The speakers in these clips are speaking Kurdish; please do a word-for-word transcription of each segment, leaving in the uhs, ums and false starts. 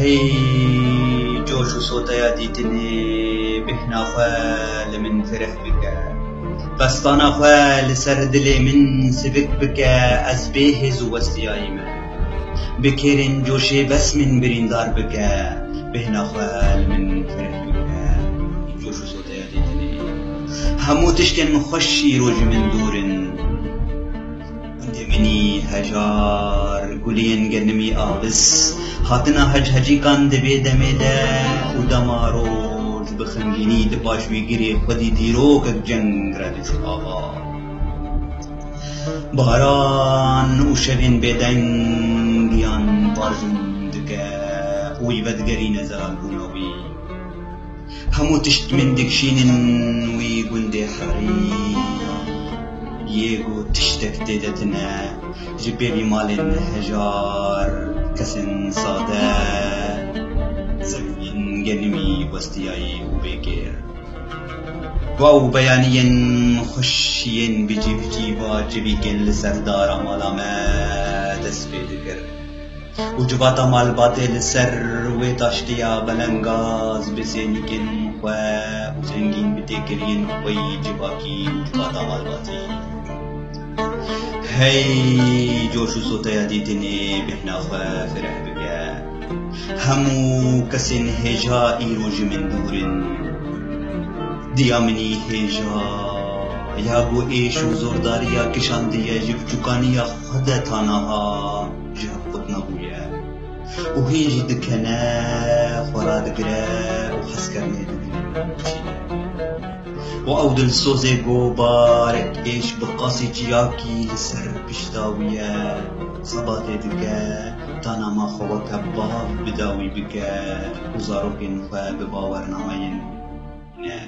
Hey coş û soteya dîtinê, bêhna xwe li min fireh bike. Pestana xwe li ser dilê min sivik bike, ez bê hêz û westiyayî me. Bi kêrên coşê bes min birîndar bike, bêhna xwe li min fireh bike. Coş û soteya dîtinê. Hemû tiştên xweş îro ji min dûr in. Gundê minî hejar, guliyên genimî avis, hatina hec-hecîkan di vê demê de û dema roj bi xemgînî di paş wî girê xwedî dîrokek ceng re diçû ava. Baran û şevên bêdeng yan parjûn dike û wî vedigerîne zelalbûna wî. Hemû tişt min dikişînin wî gundê herî. Yê ku tiştek tê de tune, ji pêvî malên hejar, kesên sade, zeviyên genimî westiyayî û bêkêr. Wow, beyaniyên xweş yên bi cîv cîva çivîkên li ser dara mala me dest pê dikir. Û civata malbatê li ser wê taştiya belengaz bi sênîkên xwe û zengîn bi têkiriyên xwe yî civakî û civata malbatî. Hey coş û soteya dîtinê, bêhna xwe fireh bike. Hemû kesên hêja îro ji min dûr in. Diya minî hêja ya ku êş û zordariya kişandiye ji biçûkaniya xwe de ta niha ji hev qut nebûye û hîn jî dikene, xwe radigire û hezkirinê digire. Û ew dilsozê ku barek êş bi qasî çiyakî li ser pişta wî ye, xebatê dike, ta niha xwe weke bav bi dawî bike û zarokên xwe bi bawernameyên ne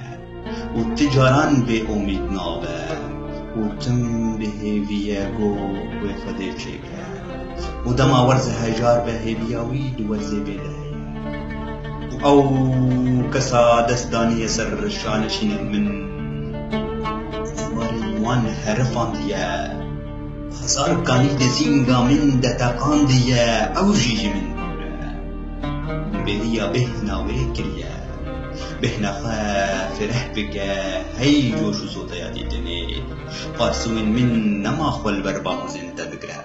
û ti caran bê omîd nabe û tim bi hêvî ye ku wê Xwedê çêke û dema werze hejar be, hêviya wî di werzê bê de heye. Û ew kesa dest daniye ser şanişînên min, warên wan herifandiye. Hezar kanî di sînga min de teqandiye, ew jî ji min dûr e. Bêriya bêhna wê kiriye. Bêhna xwe fireh bike, hey coş û soteya dîtinê. Parsûyên min nema xwe li ber bamozên te digre.